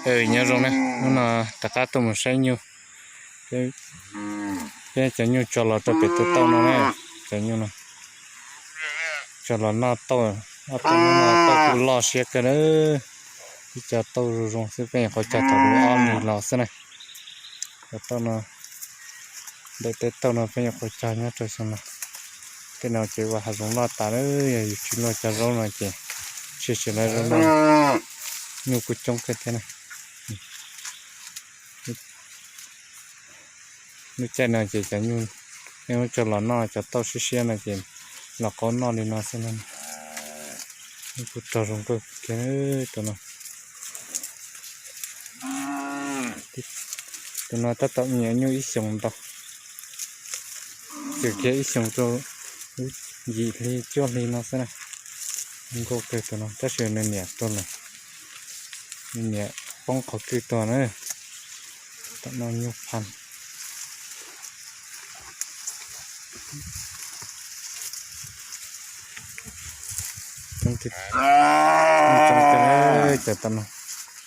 Nyob zoo na, hnub no rov qab tuaj mus saib nyuj. Peb cov nyuj tso los rau pem tej tauj no na, cov nyuj no tso los noj tauj, ob tauj no tauj kuj loj siab kawg na. Ib co tauj zoo zoo xwb, peb nyuam qhuav cog thaum lub ob hlis los xwb na. Cov tauj no, ntawm tej tauj no peb nyuam qhuav cog nyob rau xyoo no. Tej no ces ua hav zoov loj tas lawm, yog yus tsis luaj cog zaub no ces tsis tsis lawv zaub no, nyuj kuj coob kawg thiab na. Lub caij no ces cov nyuj, nej muab coj los noj cov tauj siab siab no ces los qaub noj li no xwb na. Kuj rog zoo nkauj kiag tus no. Tus no tab tom me nyuam nyuj ib xyoos ntau, txawm kiag ib xyoos rau lub yim hli cuaj hli no xwb na. Zoo nkauj kawg tus no, tab sis nws niam tuag lawm, nws niam poob qhov kwj tuag na. Tom no nyuj pha cov tom no,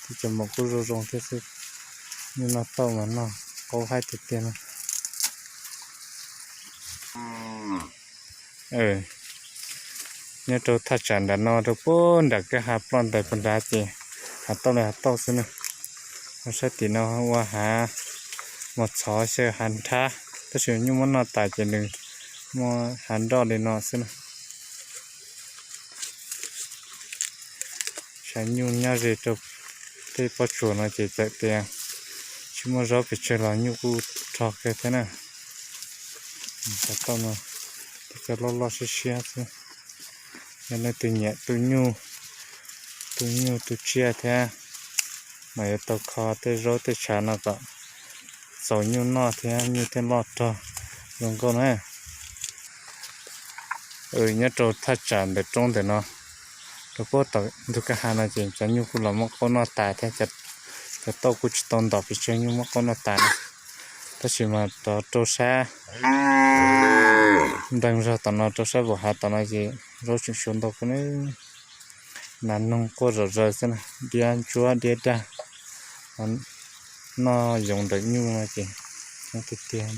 tib cov maum kuj zoo zoo thiab xwb. Nyuj noj tauj mas noj qaub haib tiag tiag no. Nyob rau thaj tsam nram no rau puag nram kwj ha ploj ntais puag nrad ces hav tauj li hav tauj xwb na. Ho sab tim no ua hav mos txhov xyaw hav nrhab, tab sis nyuj muab noj tas ces nws muaj hav nroj li no xwb na. Tshav nyuj nyob ze rau tej pob tsuas no ces txawm tias tsis muaj zaub pes tsawg los nyuj kuj rog kawg thiab na. Cov tauj no, tej cov loj loj siab siab xwb. Yog leej twg nyiam tu nyuj, tu nyuj tu tsiaj thiab mas yuav tau kho tej zaub tej tshav no kom txaus nyuj noj thiab nyuj thiaj loj rog zoo nkauj na. Nyob rau thaj tsam ntawm roob ntawm no, rau puag tom ntug kwj ha no ces cov nyuj kuj los muab qaub noj tas thiab. Cov tauj kuj tsis tau ntom pes tsawg, nyuj muab qaub noj tas na. Tab sis mas rov rau sab nplees zog tom no, rau sab vus hav tom no ces zaub tseem suav ntau kawg na. Nas noog quaj zom zaws xwb na, diab ntsuab diab daj, noj yoov ntawm nyuj no ces coob tiag tiag.